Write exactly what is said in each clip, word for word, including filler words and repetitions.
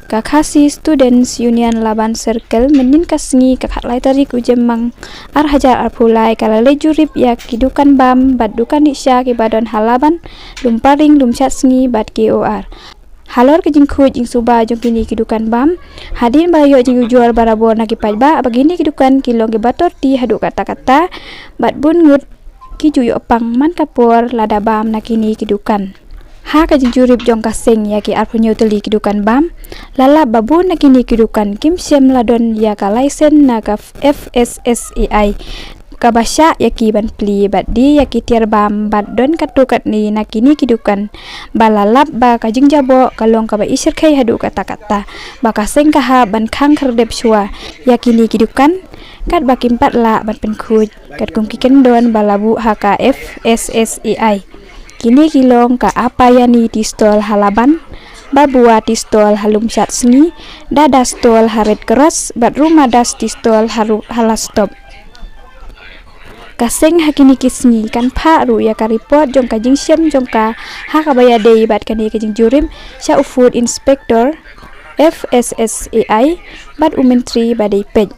Ka Khasi Students Union Laban Circle mynnin ka sngi ka khatlai tarik u Jymmang ar hajar arphew lai ka la leit jurip ïa ki dukan bam bad dukan rickshaw kiba don ha Laban, Lumparing, Lumshadsngi bad K O R. Halor ka jingkhuid jingsuba jong kine ki dukan bam, hadien ba la ïoh jingujor barabor na ki paidbah ba kine ki dukan ki long kiba torti haduh katta katta bad bun ngut ki ju ïoh pang man ka por lada bam na kine ki dukan. Ha ka jingjurip jong ka seng ïa ki arphew hynñiew tylli ki dukan bam, la lap ba bun na kine ki dukan kim shym la don ïa ka license na ka F S S A I, kaba shah ïa ki ban plie bad die ïa ki tiar bam bad don katto katne na kine ki dukan ba la lap ba ka jingjaboh ka long kaba ishyrkhei haduh katta katta, ba ka seng ka hap ban khang khyrdep shuwa ïa kine ki dukan katba kim pat lah ban pynkhuid katkum ki kyndon ba la buh ha ka F S S A I. Kine ki long ka Apayani Tea Stall ha Laban, Babua Tea Stall ha Lumshadsngi, Dada Stall ha Red Cross bad Rumadas Tea Stall ha Ru-, ha Lastop. Ka seng ha kine ki sngi kan phah ruh ïa ka report jong ka jingshem jong ka ha kaba ïadei bad kane ka jingjurip sha u Food Inspector F S S A I bad u Myntri ba dei peit.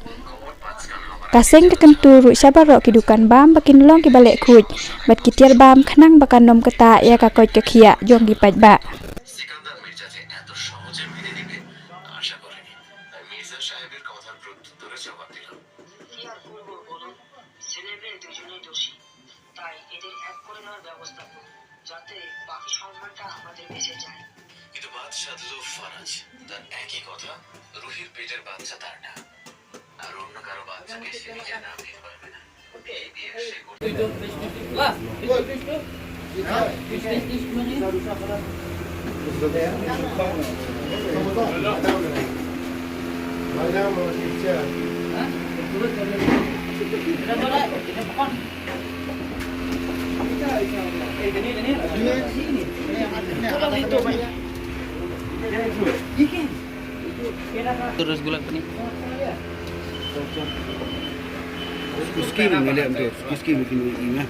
Ka seng ka kyntu ruh sha baroh ki dukan bam ba kin long kiba leh khuid bad ki tiar bam khnang ba kan ym ktah ïa ka koit ka khiah jong ki paidbah. সিকান্দার মির্জাকে এত সহজে মেনে নিবে আশা করিনি। তাই মির্জা সাহেবের কথার প্রত্যুত্তরে জবাব দিলাম। কি আর করবো বলুন? ছেলে মেয়ে দুজনেই দোষী, তাই এদের এক করে দেওয়ার ব্যবস্থা করুন, যাতে বাকি সম্মানটা আমাদের বেঁচে যায়। কিন্তু বাদ সাধলো ফারাজ। তার একই কথা, রুহির পেটের বাচ্চা তার না। আর অন্য কারো বাচ্চাকে সে নিজের নাম দিতে পারবে না। এই বিয়ে সে করতে तो रसगुल्ला अपनी। उसकी भी मिले हम तो, उसकी भी किलो की ना।